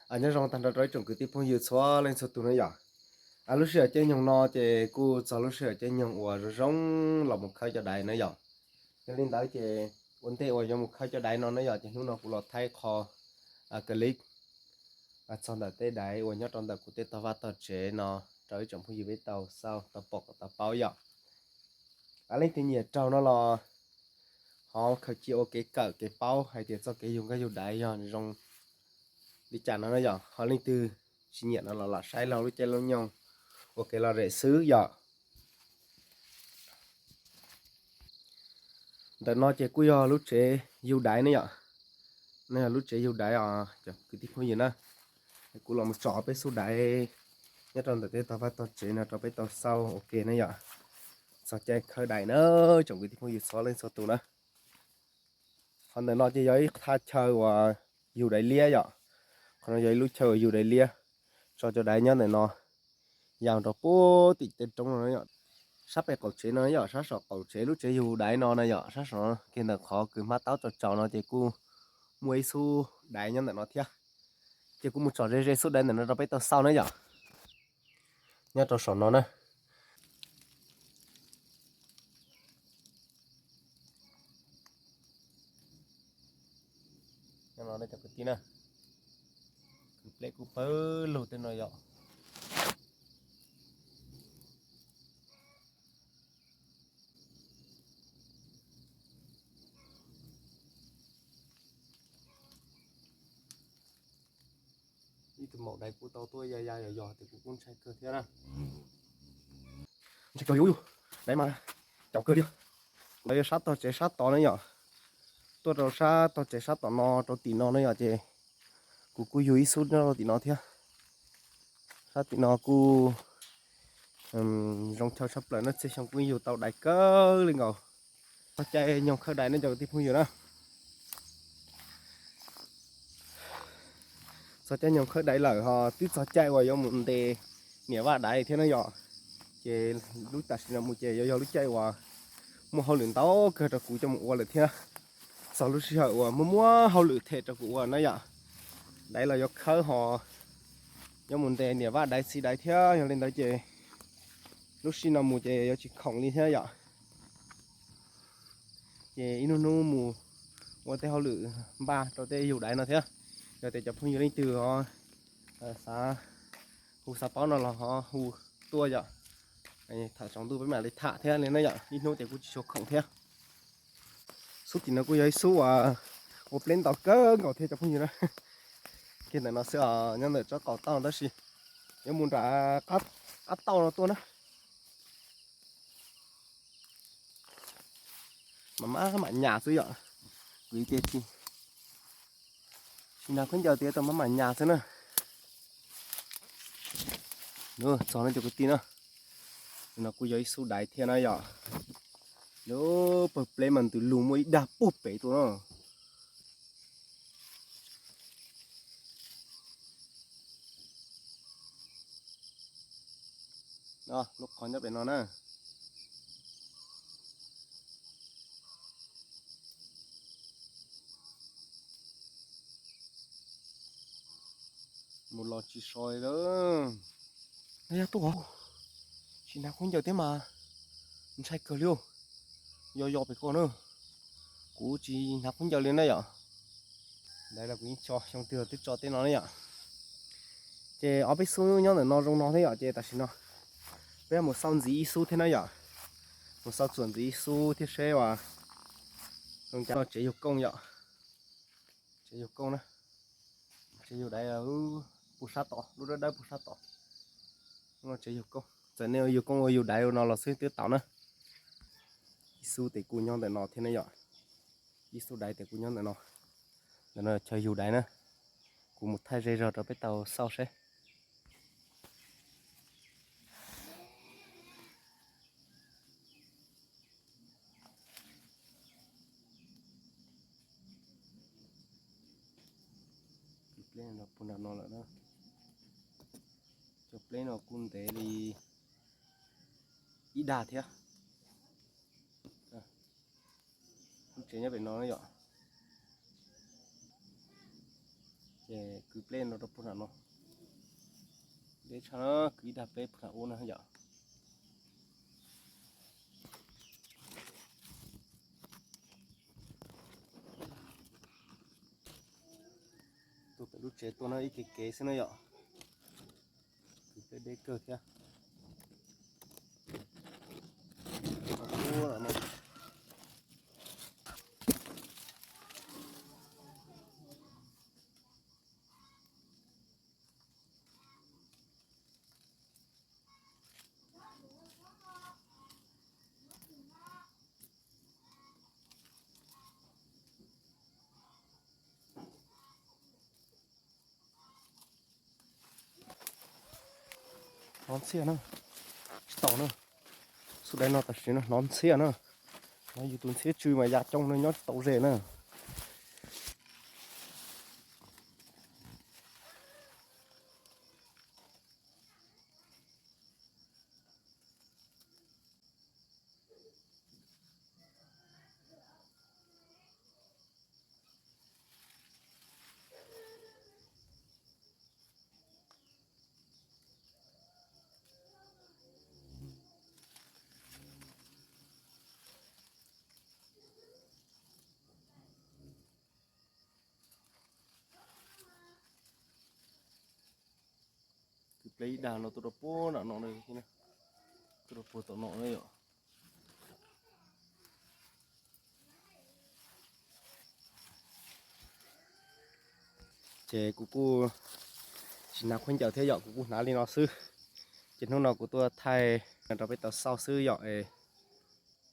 Nyob zoo tag nrho rau ib tsoom kwv tij phooj ywg txhua leej txhua tus na yom. Lub sij hawm caij nyoog no ces kuj txog lub sij hawm caij nyoog uas zoo zoo los mus khawb cov daiv na yom. Yog li ntawd ces ua ntej uas yuav mus khawb cov daiv no na yom, ces hnub no kuv los thaij qho clip txog ntawm tej daiv uas nyob rau ntawm kuv tej tog vaj tog tsev no rau ib tsoom phooj ywg peb tau xauj tau pom kom tau paub yom. Leej twg nyiam raug no los ho khaws cia ua kev kawm kev paub hais tias txoj kev yug nkauj yug daiv yog zoo li cas no na yom. Ho leej twg tsis nyiam no los lam saib laug lub caij lub nyoog ua kev lom zem xwb yom. Ntawm no ces kuj yog lub tsev yug daiv ne yom. No yog lub tsev yug daiv os cov kwv tij phooj ywg na. Kuv los mus tsom peb xub daiv nyob rau ntawm tej tog vaj tog tsev no rau peb tau xauj ua ke na yom. Txog caij khawb daiv na, tsoom kwv tij phooj ywg txhua leej txhua tus na. Qhov ntawm no ces yog ib thaj chaw uas yug daiv liab yom. Qhov no yog ib lub chaw uas yug daiv liab, tso cov daiv nyob ntawm no, ya rau puag tim tej roob no yom. Sab pem qaum tsev no yom, sab saum qaum tsev lub tsev yug daiv no na yom, sab saum no kiag ntawm qhov kws hmab taub tso tsaus no ces kuj muaj ib xub daiv nyob ntawm no thiab. Ces kuv mus tsom ze ze xub daiv ntawm no rau peb tau xauj na yom. Nyob rau saum no na. Nyob no cov kwv tij na, kwv pleb kuj pawg lug tej no yom. Ib tug maum daiv kuj tau tuaj ya ya yos yos ces kuv kuj ntshai kawg thiab na. Ntshai kawg li, daiv mas caum kawg li. Kuv yog sab tog tsev sab tod na yom, tuaj rau sab tog tsev sab tom no rau tim no na yom, ces kuv kuj yug ib xub nyob rau tim no thiab. Sab tim no kuj zoo chaw tshaj plaws na, txhia xyoo kuj yug tau daiv kawg li nkaus. Txog caij nyoog khawb daiv no cov kwv tij phooj ywg na. Txog caij nyoog khawb daiv lawm ho twb txog caij uas yuav mus ntes niam vaj daiv thiab na yom. Ces lub tam sim no mus ces yuav yog lub caij uas muaj hauj lwm ntau kawg rau kuv coj mus ua lawm thiab. Txog lub sij hawm uas muaj muaj hauj lwm them rau kuv ua na yom. Daiv los yuav khawb ho yuav mus ntes niam vaj daiv txiv daiv thiab, yog li ntawd ces lub sij no mus ces yuav tsis khoom li thiab yom. Ces ib hnub hnub mus ua tej hauj lwm npaj rau tej yug daiv no thiab. Yog tias cov phooj ywg leej twg ho xav hu xav paub no los ho hu tuaj yom. Tham tsaus ntuj peb mam li tham thiab li na yom, ib hnub ces kuj tsis tshua khoom thiab. Xub tim no kuj yog ib xub uas ua pleb ntau kawg nkaus thiab cov phooj ywg na. Kiag ntawm no xwb os, nyob ntawm tsob qaum tauj tab sis yuav mus nram qab tauj no tuaj na. Mas maj mam nyas xwb yom. Kuv tias tsis, tsis hnav khaub ncaws tias tau maj mam nyas xwb na. Txog no cov kwv tij na, no kuj yog ib xub daiv thiab na yom. Lub pawg pleb mas ntws lug muaj ib dag puag pem tuaj na. Lub qhov nyob pem no na. Mus los tsis so li lawm. Yog tuaj, tsis hnav khaub ncaws thiab mas ntshai kawg li. Yog yog pem koj na, kuv tsis hnav khaub ncaws li na yom. Ntawd los kuv yeej tso xyoo twg los twb tso tej no na yom. Ces ob peb xub nyob ntawm no zoo no thiab yom, ces tam sim no peb mus xauj ntxiv ib xub thiab na yom. Mus xauj txuas ntxiv ib xub thiab seb uas zoo cas. No tsev yug koob yom. Tsev yug koob na. Tsev yug daiv puag sab tod, lub dawb dawb puag sab tod. No tsev yug koob, txawm nej ua yug koob ua yug daiv no los xwb twb tau na. Ib xub tes kuj nyob ntawm no thiab na yom. Ib xub daiv tes kuj nyob ntawm no. Ntawm no chaw yug daiv na. Kuv mus thaij ze zog rau peb tau xauj seb. Pleb no puag nram no lawm na. Cov pleb no kuj ntev li ib dag thiab. Lub tsev nyob pem no na yom. Ces kwv pleb no rau puag nram no, deb tshaj, kwv ib dag pleb puag nram ub na yom. Tuaj pem lub tsev tuaj no ib ke kev xwb na yom. Kwv pleb deb kawg thiab. Hnov ntxhiab na, tsis tau na. Xub dai no tam sim no hnov ntxhiab na. No yus tus ntxhiab tsw mas ya coob no nyob tsis tau ze na. Kwv pleb ib dag no tuaj rau puag nram no, tuaj rau puag tom no na yom. Ces kuv kuj tsis hnav khaub ncaws thiab yom, kuv kuj hnav li no xwb. Ces hnub no kuv tuaj thaij rau peb tau xauj xwb yom.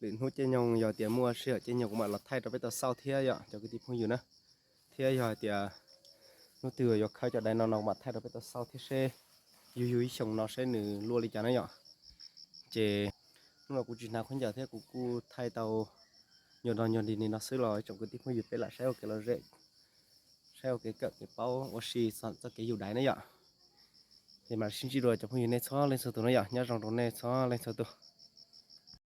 Lwm hnub caij nyoog yog tias muaj sij hawm caij nyoog kuv mam los thaij rau peb tau xauj thiab yom cov kwv tij phooj ywg na. Thiab yog hais tias hnub twg yuav khawb cov dais no no kuv mam thaij rau peb tau xauj thiab seb yug yug ib xyoos no seb nws luaj li cas na yom. Ces hnub no kuv tsis hnav khaub ncaws thiab kuv kuj thaij tau nyuag dog nyuag dig li no xwb los ib tsoom kwv tij phooj ywg peb lam saib ua kev lom zem, saib ua kev kawm kev paub ua si txoj kev yug dais na yom. Ces mam sib ntsib dua cov phooj ywg nej txhua leej txhua tus na yom, nyob zoo rau nej txhua leej txhua tus.